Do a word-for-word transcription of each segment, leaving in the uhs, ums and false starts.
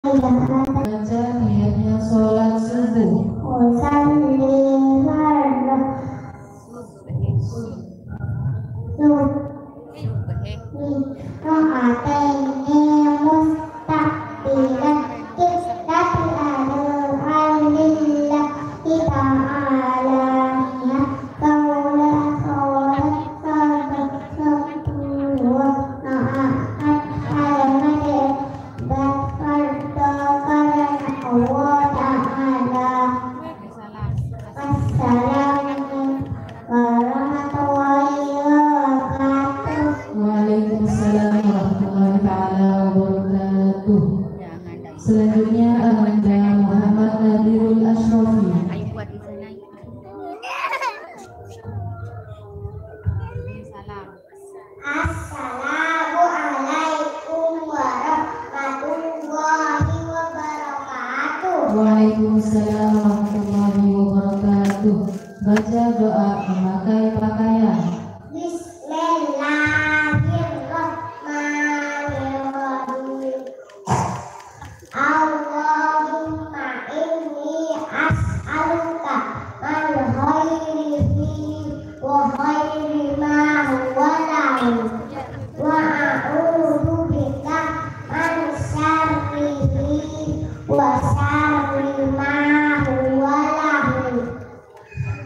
Baca niatnya sholat subuh. Usalli fardhu subhi rak'ataini mustaqbilal qiblati adaan lillahi ta'ala. Niat kaulâ sholat subuh, subuh, raka'at, Halimah, fardhu karana Allah Ta'ala. Assalamualaikum warahmatullahi wabarakatuh. Waalaikumsalam warahmatullahi taala wabarakatuh. Selanjutnya, Ananda Muhammad Nadirul Asyrafi. Assalamualaikum warahmatullahi wabarakatuh. Waalaikumsalam warahmatullahi wabarakatuh. Baca doa memakai pakaian. Bismillahirrahmanirrahim. Allahumma inni as'aluka min khairihi wa khairi ma huwa lahu, wa a'udzu bika min syarrihi wa syarri ma huwa lahu.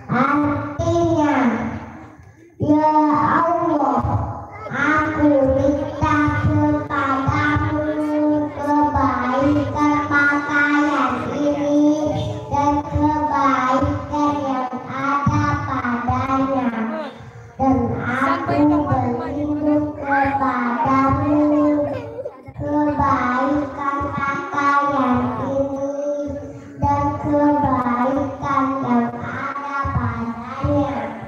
Artinya, Ya Allah, aku minta kepada-Mu kebaikan pakaian ini dan kebaikan yang ada padanya. Dan aku berlindung kepada-Mu kebaikan pakaian ini dan kebaikan yang ada padanya.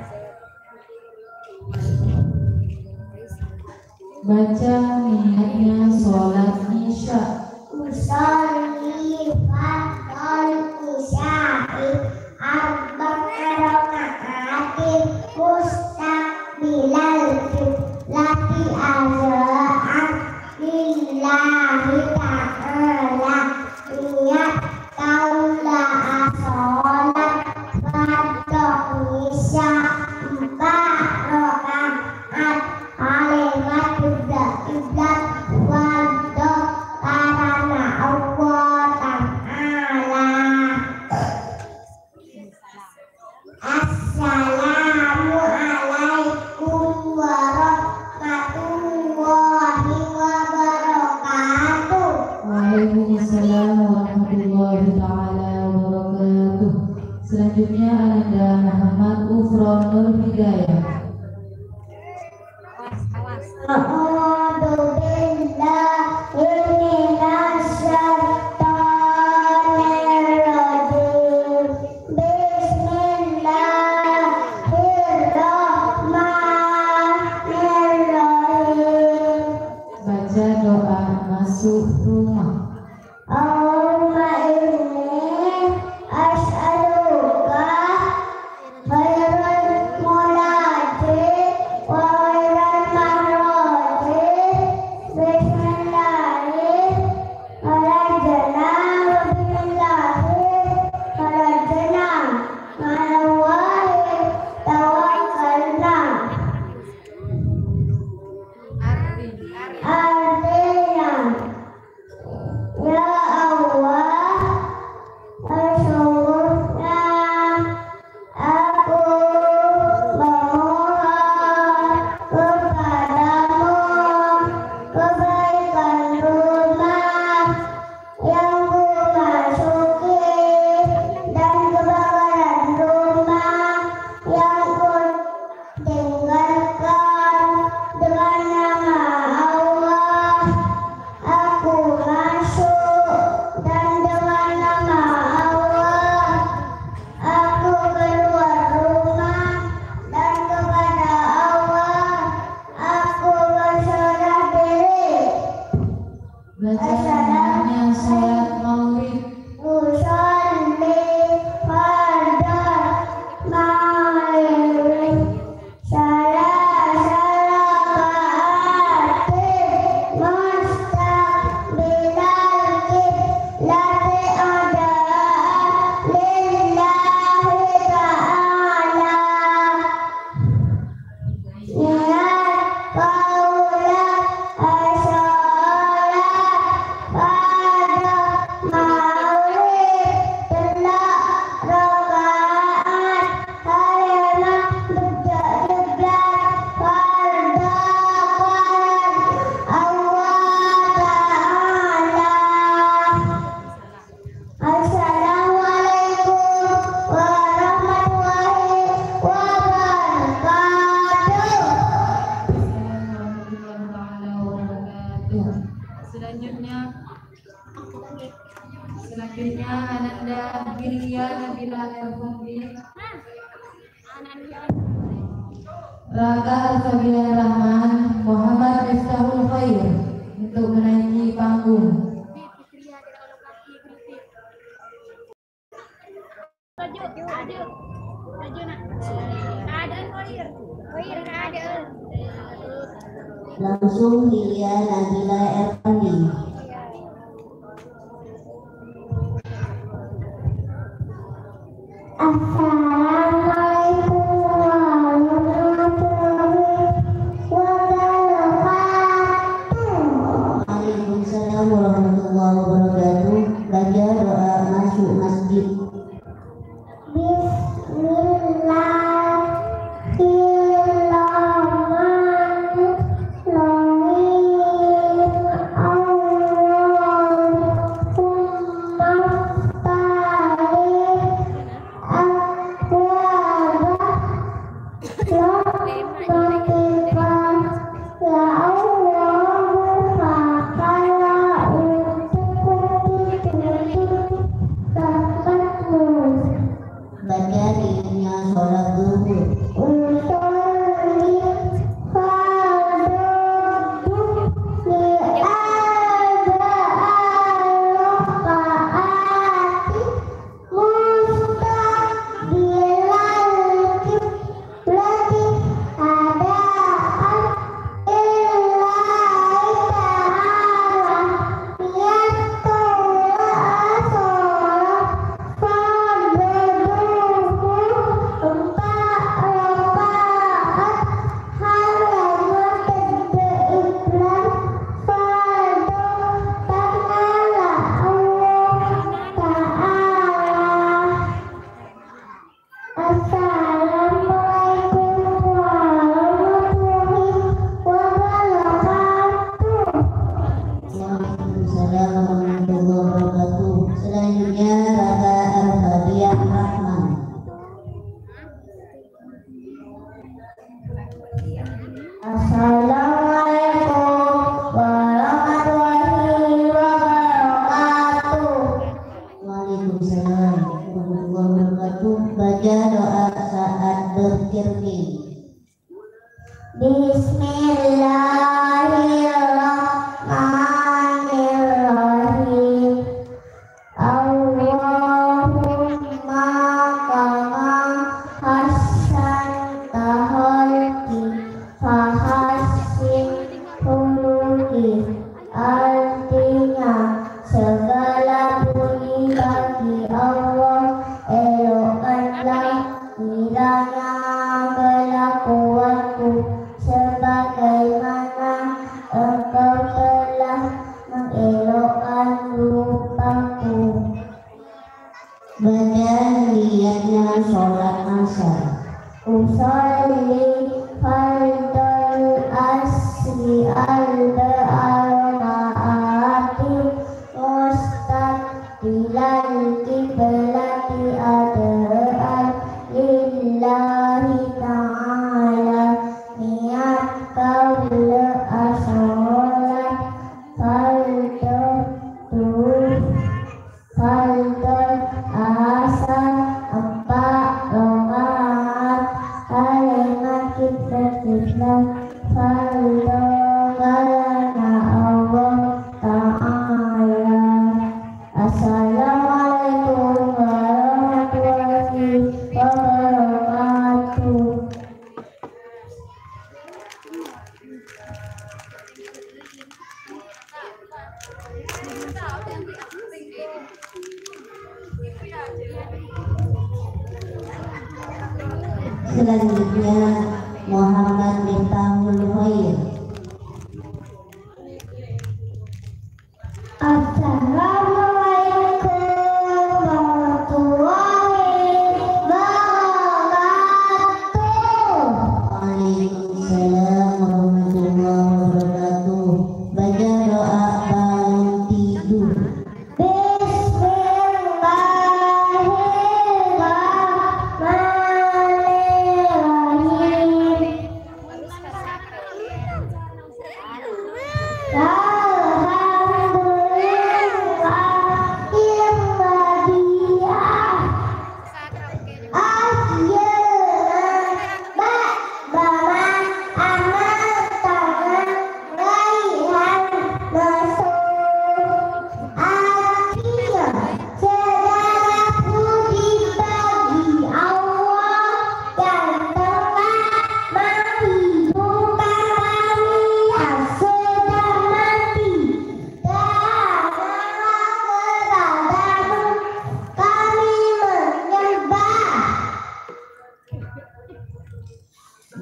Baca niatnya sholat Isya. Usalli fardhal isya'i arba'a raka'atin mustaqbilal qiblati adaan lillahi ta'ala. Niat kaulâ asholat fardhu Isya empa' raka'at Halimah qiblat fardhu karana Allah Ta'ala. Assalamualaikum warahmatullahi wabarakatuh. Waalaikumsalam warahmatullahi taala wabarakatuh. Selanjutnya, Ananda Muhammad Ufron Nur Hidayah. A'udzu billahi minasy syaithanir rajim. Bismillahirrahmanirrahim. Baca doa masuk rumah. Allahumma inni as'aluka khairal mulad Selanjutnya, Ananda Girya Nabila Elfandi. Raka Arsabian Rahman, Muhammad Miftahul Khair untuk menaiki panggung. Langsung Hilya Nabila Ervandi. Assalamualaikum warahmatullahi wabarakatuh. Waalaikumsalam warahmatullahi wabarakatuh. Baca doa masuk masjid. Bismillahirrahmanirrahim. Allahumma ftah li abwaba rahmatika. Ya Allah, bukakanlah untukku pintu-pintu rahmat-Mu. Baca niatnya sholat zuhur. Usolli fardhu dhuhri arba'a raka'ati mustaqbilal qiblati adaan lillahi ta'ala. Niat kaulâ sholat fardhu dhuhur empa' raka'at, hanya ngadhebbhâ kiblat, fardhu karana Allah Ta'ala. Assalamualaikum warahmatullahi wabarakatuh. Waalaikumsalam warahmatullahi wabarakatuh. Selanjutnya, Raka Arfadiah Rahman. Assalamualaikum warahmatullahi wabarakatuh. Waalaikumsalam warahmatullahi wabarakatuh. Baca doa saat bercermin. Bismillahirrahmanirrahim. Allahumma kama hassanta khalqi fahassin khuluqi. Artinya, segala puji bagi Allah, elokanlah kiranya kelakuanku sebagaimana Engkau telah mengelokkan rupaku. Baca niatnya sholat asar. Usolli fardhal asri arba'a raka'atin mustaqbilal qiblati adaan lillahi ta'ala. Niat kaulâ asholat fardhu dhuhur. Fardhu asar empa' raka'at, kalimat kiblat-kiblat, fardhu karana Allah Ta'ala. Assalamualaikum warahmatullahi wabarakatuh. Selanjutnya, Muhammad Miftahul Khair. Assalamualaikum warahmatullahi wabarakatuh. Waalaikumsalam warahmatullahi wabarakatuh. Baca doa bangun tidur. Bismillahirrahmanirrahim.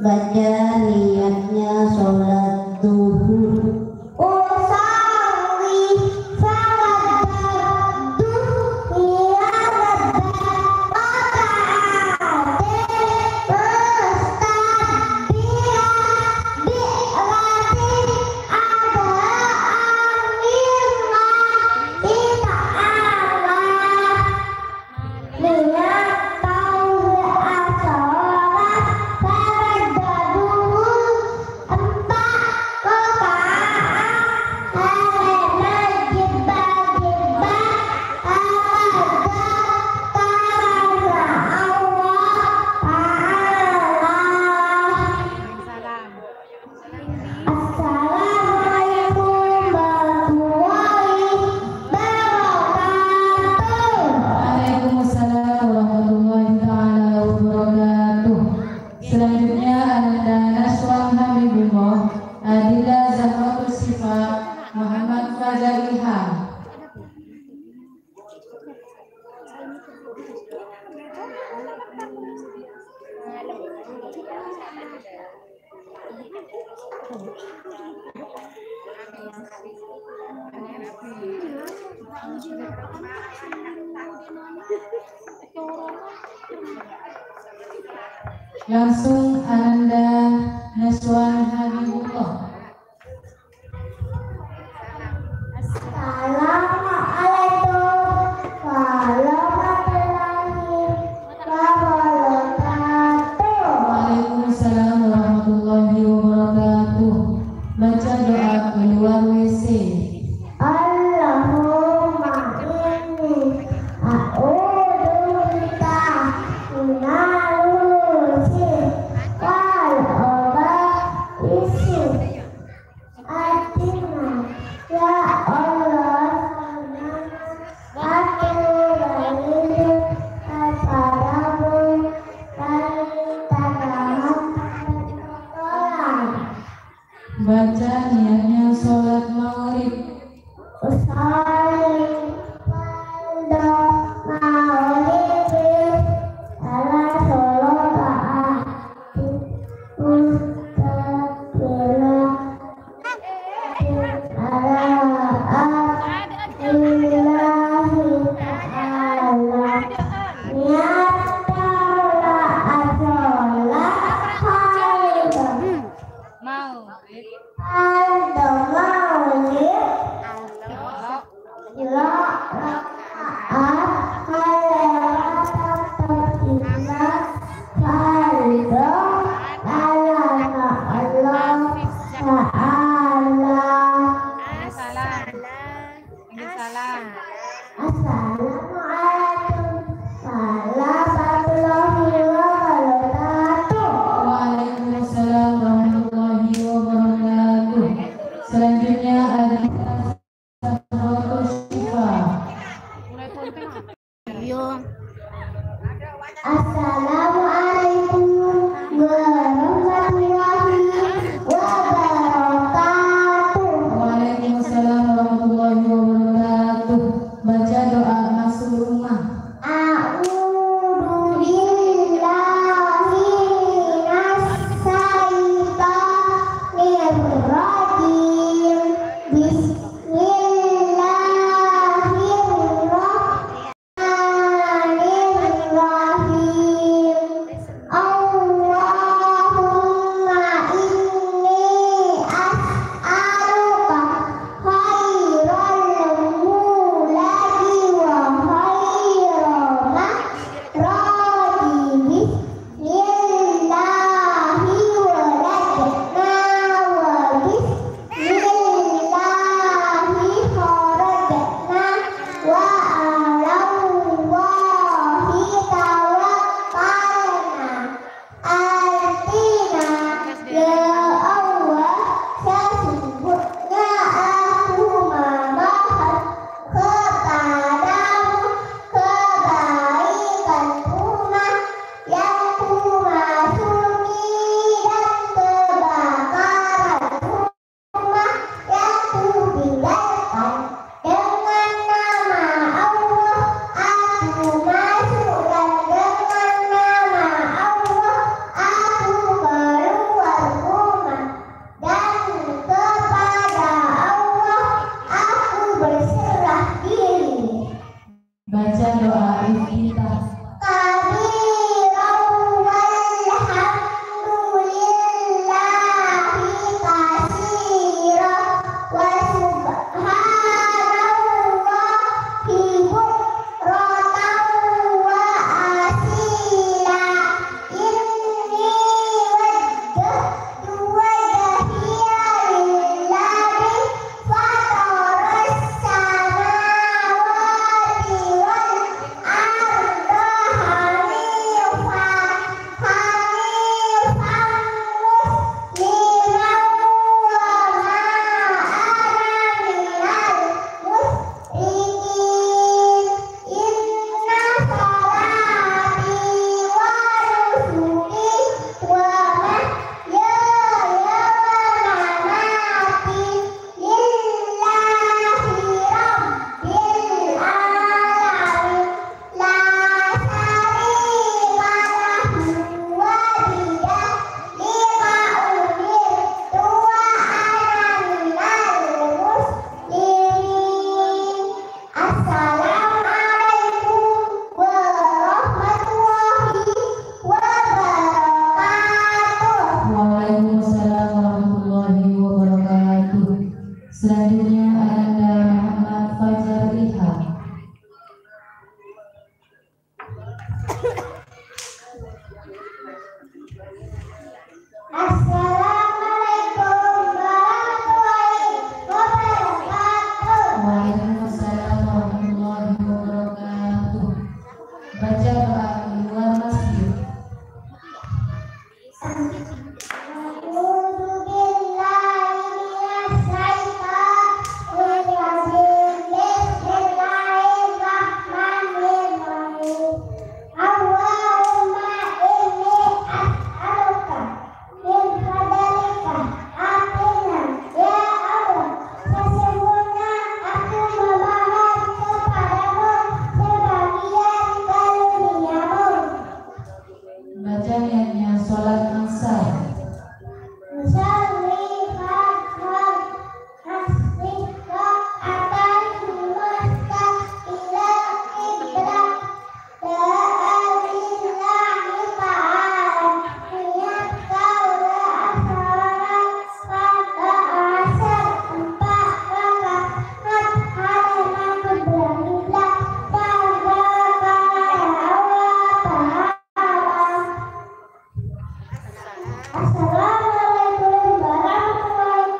Baca niatnya sholat zuhur. Usalli fardad duhri arba'ati mustakbilan bi'ratin adha'an lillahi ta'ala. Niat tauhid as-shalah fardad duhur empa' rakaat karena jibba-jibba amarga karasa Allah Ta'ala. Assalamualaikum warahmatullahi wabarakatuh. Waalaikumsalam warahmatullahi taala wabarakatuh. Selanjutnya, Ananda Naswan Habibullah, Adila Zahratus Syifa, Muhammad Fajar Ilham. Langsung Ananda Naswan Habibullah. Assalamualaikum warahmatullahi wabarakatuh. Waalaikumsalam warahmatullahi wabarakatuh. Baca doa keluar W C. Allahumma inni a'udzubika minal khubusi wal khaba'isi. Artinya, ya Allah, aku berlindung kepadamu dari tangan kotoran. Baca niatnya sholat maghrib. Usalli fardhu maghribi salasa raka'at mustakbilan qiblat lillahi ta'ala. Niat tauhid as-shalah fardhu. Mau. Fardhu maghrib. Dua rakaat, khalifah tetep iman. Fardhu karana Allah Ta'ala. Assalamualaikum warahmatullahi wabarakatuh. Waalaikumsalam warahmatullahi wabarakatuh. Selanjutnya ada Zahratus Syifa. Iya, Baca doa iftitah. كبيرا والحمد لله كثيرا وسبحان الله بكرة وأصيلا. إني وجهت وجهي للذي فطر السماوات والأرض حنيفا، حنيفا مسلما وما أنا من المشركين. إن صلاتي ونسكي ومحياي ومماتي لله رب العالمين لا شريك له وبذلك أمرت وأنا من المسلمين. Assalamualaikum warahmatullahi wabarakatuh. Waalaikumsalam warahmatullahi wabarakatuh. Selanjutnya, Ananda Muhammad Fajar Ilham. Assalamualaikum warahmatullahi wabarakatuh. Waalaikumsalam warahmatullahi wabarakatuh. Baca doa keluar masjid. أعوذ بالله من الشيطان الرجيم. بسم الله الرحمن الرحيم. اللهم إني أسألك من فضلك أعطنا يا الله. Sesungguhnya aku memohon kepadamu sebagian karunia-Mu. Baca niatnya sholat asar. أصلي العصر ركعتين مستقبل القبلة. Lillahi ta'ala. Niat sholat asar rakaat asar empat rakaat, hadap kiblat, pada Allah Ta'ala. Assalamualaikum warahmatullahi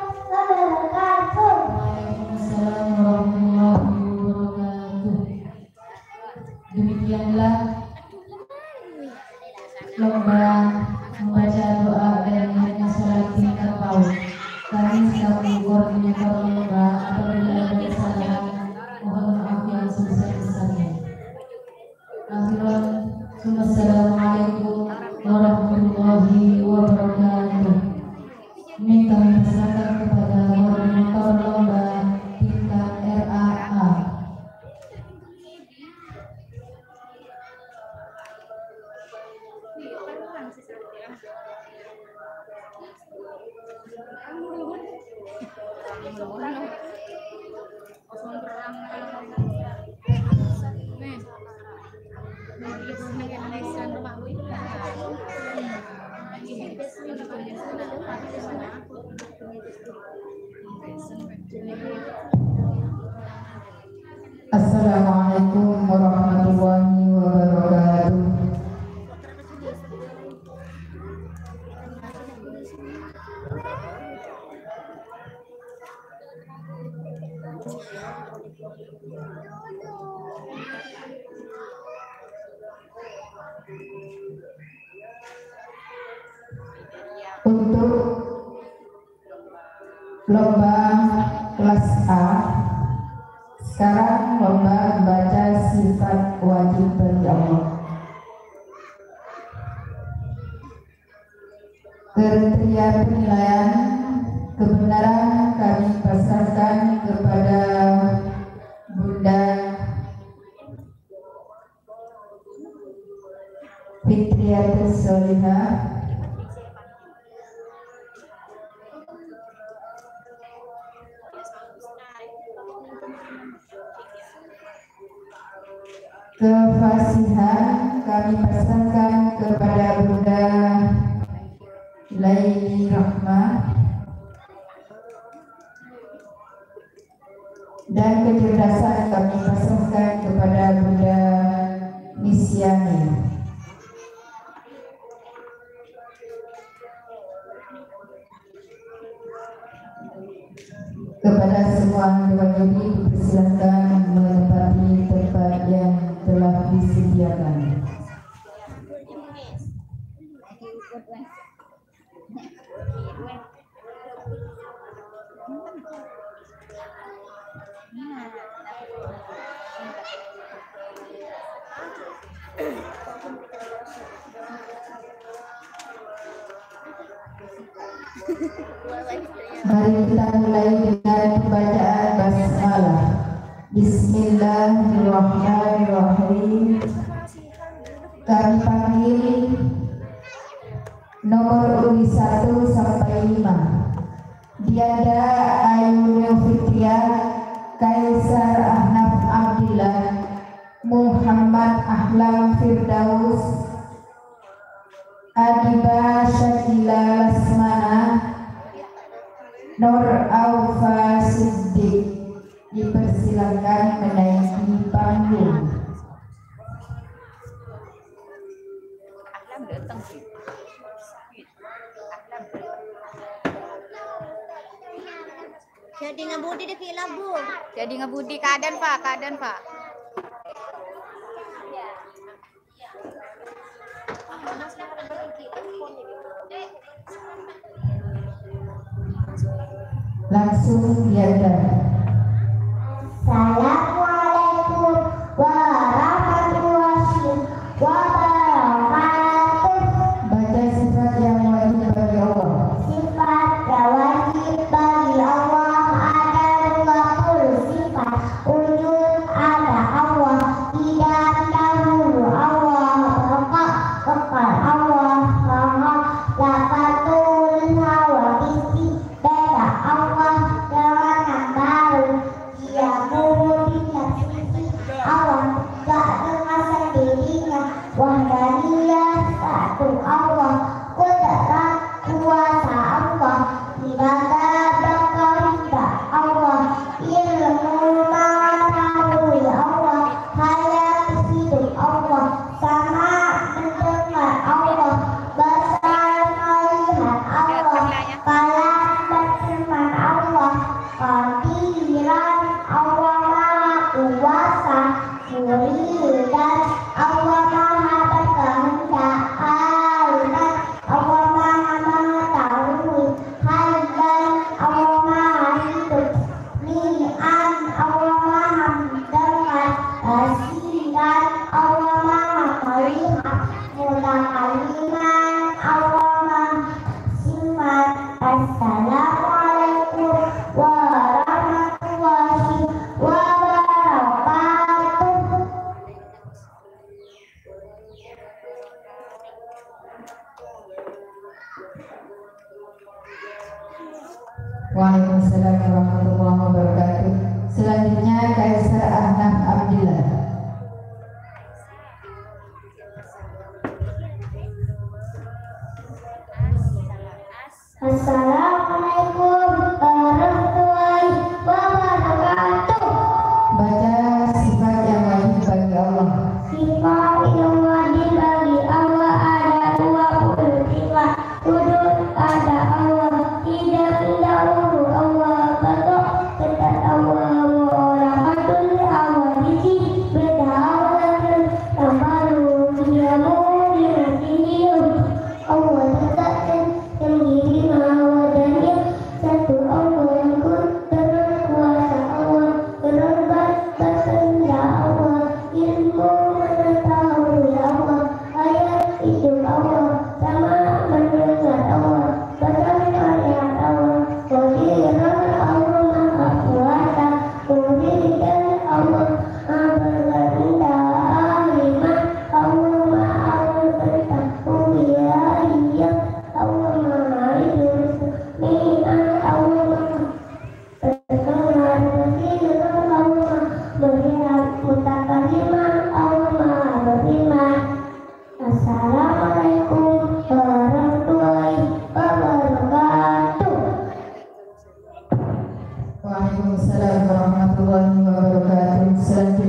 wabarakatuh. Waalaikumsalam warahmatullahi wabarakatuh. Demikianlah lomba membaca doa dan niatnya sholat tingkat PAUD. Kami selaku koordinator lomba, apabila ada kesalahan, mohon maaf yang sebesar-besarnya. Akhiran, assalamualaikum warahmatullahi wabarakatuh. Ini kami serahkan kepada koordinator lomba tingkat R A A. Assalamualaikum warahmatullahi wabarakatuh. Untuk lomba kelas A, sekarang lomba membaca sifat wajib bagi Allah. Kriteria penilaian kebenaran kami pasrahkan kepada Bunda Fitriyatus Sholihah. Kefasihan kami pasrahkan kepada Bunda Laini Rahma, dan kecerdasan kami pasrahkan kepada Bunda Nisyani. Kepada semua dewan juri, dipersilakan menempati tempat yang telah disediakan. Mari kita mulai dengan pembacaan basmalah. Bismillahirrahmanirrahim. Kami panggil nomor urut satu sampai lima. Dianda Ayu Neofitria, Kaisar Ahnaf Abdillah, Muhammad Ahlam Firdaus, Adiba Syakila Lasmana, Nur Aufa Siddiq. Dipersilakan menaiki panggung. Jadi ngebudi deh, Ki, labu. Jadi ngebudi, keadaan, Pak, keadaan, Pak. Langsung diantar. Assalamualaikum warahmatullahi wabarakatuh. Baca sifat yang wajib bagi Allah. Sifat yang wajib bagi Allah ada dua puluh sifat. Wujud ada Allah, tidak dahulu Allah, kekal, kekal Allah, Maha, la fatul hawadisi, beda Allah dengan yang baru. Dia mubin nafsihi, Allah tegak dengan sendirinya. Wahdaniyah, satu Allah. Kudrat, kuasa Allah. Iradah, kehendak Allah. Ilmu, mengetahui Allah. Hayat, hidup Allah. Sama, mendengar Allah. Basar, melihat Allah. Kalam, berfirman Allah. Qadiran, Allah Maha Kuasa. Muridan, Allah Maha Berkehendak. Aliman, Allah Maha Mengetahui. Hayyan, Allah Maha Hidup. Sami'an, Allah Maha Mendengar. Basiran, Allah Maha Melihat. Mutakalliman, Allah Maha Sifat. Assalamualaikum warahmatullahi wabarakatuh. Waalaikumsalam warahmatullahi